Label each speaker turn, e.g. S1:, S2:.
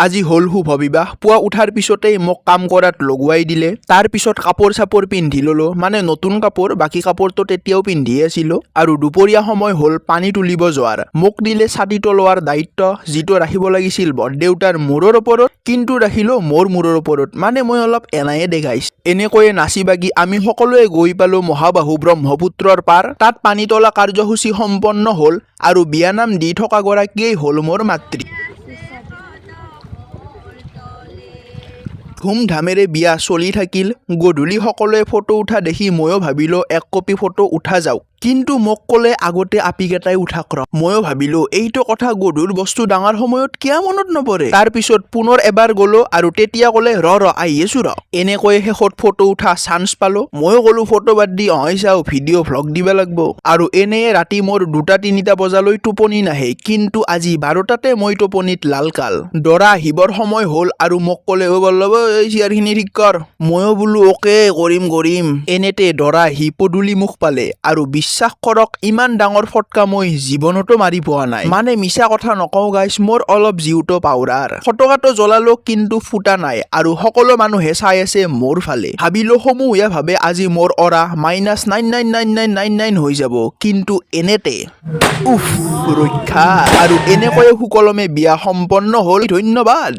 S1: আজি হ'ল শুভ বিবাহ। পুৱা উঠাৰ পিছতেই মোক কাম কৰাত লগোৱাই দিলে। তাৰ পিছত কাপোৰ চাপোৰ পিন্ধি ল'লো, মানে নতুন কাপোৰ, বাকী কাপোৰটো তেতিয়াও পিন্ধিয়ে আছিলো। আৰু দুপৰীয়া সময় হ'ল পানী তুলিব যোৱাৰ। মোক দিলে ছাতিটো লোৱাৰ দায়িত্ব, যিটো ৰাখিব লাগিছিল বৰদেউতাৰ মূৰৰ ওপৰত, কিন্তু ৰাখিলো মোৰ মূৰৰ ওপৰত। মানে মই অলপ এনায়ে দেখাইছ। এনেকৈয়ে নাচি বাগি আমি সকলোৱে গৈ পালো মহাবাহু ব্ৰহ্মপুত্ৰৰ পাৰ। তাত পানী তোলা কাৰ্যসূচী সম্পন্ন হ'ল আৰু বিয়ানাম দি থকা গৰাকীয়েই হ'ল মোৰ মাতৃ। ধুমধামেৰে বিয়া চলি থাকিল। গধূলি সকলোৱে ফটো উঠা দেখি ময়ো ভাবিলোঁ, এক কপি ফটো উঠা যাওক। কিন্তু মোক ক'লে, আগতে আপিকেইটাই উঠাক ৰ। ময়ো ভাবিলোঁ, এইটো কথা গধুৰ বস্তু ডাঙৰ সময়ত কিয় মনত নপৰে? তাৰপিছত পুনৰ এবাৰ গ'লো আৰু তেতিয়া ক'লে, ৰ ৰ, আহি আছো ৰ। এনেকৈয়ে শেষত ফটো উঠা চান্স পালো। ময়ো ক'লো, ফটো বাদ দি অহাই চাওঁ, ভিডিঅ' ভ্লগ দিব লাগব। আৰু এনেয়ে ৰাতি মোৰ 2টা 3টা বজালৈ টোপনি নাহে, কিন্তু আজি 12টাতে মই টোপনিত লালকাল। দৰা আহিবৰ সময় হ'ল আৰু মোক ক'লে, অ' বল্লভ, এই চেয়াৰখিনি ঠিক কৰ। ময়ো বোলো, অ'কে, কৰিম কৰিম। এনেতে দৰা আহি পদূলি মুখ পালে আৰু বিশ্বাস কৰক, ইমান ডাঙৰ ফটকা মই জীৱনতো মাৰি পোৱা নাই। মানে মিছা কথা নকওঁ গাইছ, মোৰ অলপ জিউটো পাউৰাৰ। ফটকাটো জ্বলালো, কিন্তু ফুটা নাই আৰু সকলো মানুহে চাই আছে মোৰ ফালে। ভাবিলো, সমূহীয়াভাৱে আজি মোৰ অৰা -999999 হৈ যাব। কিন্তু এনেতে উফ, ৰক্ষা! আৰু এনেকৈয়ে সুকলমে বিয়া সম্পন্ন হ'ল। ধন্যবাদ।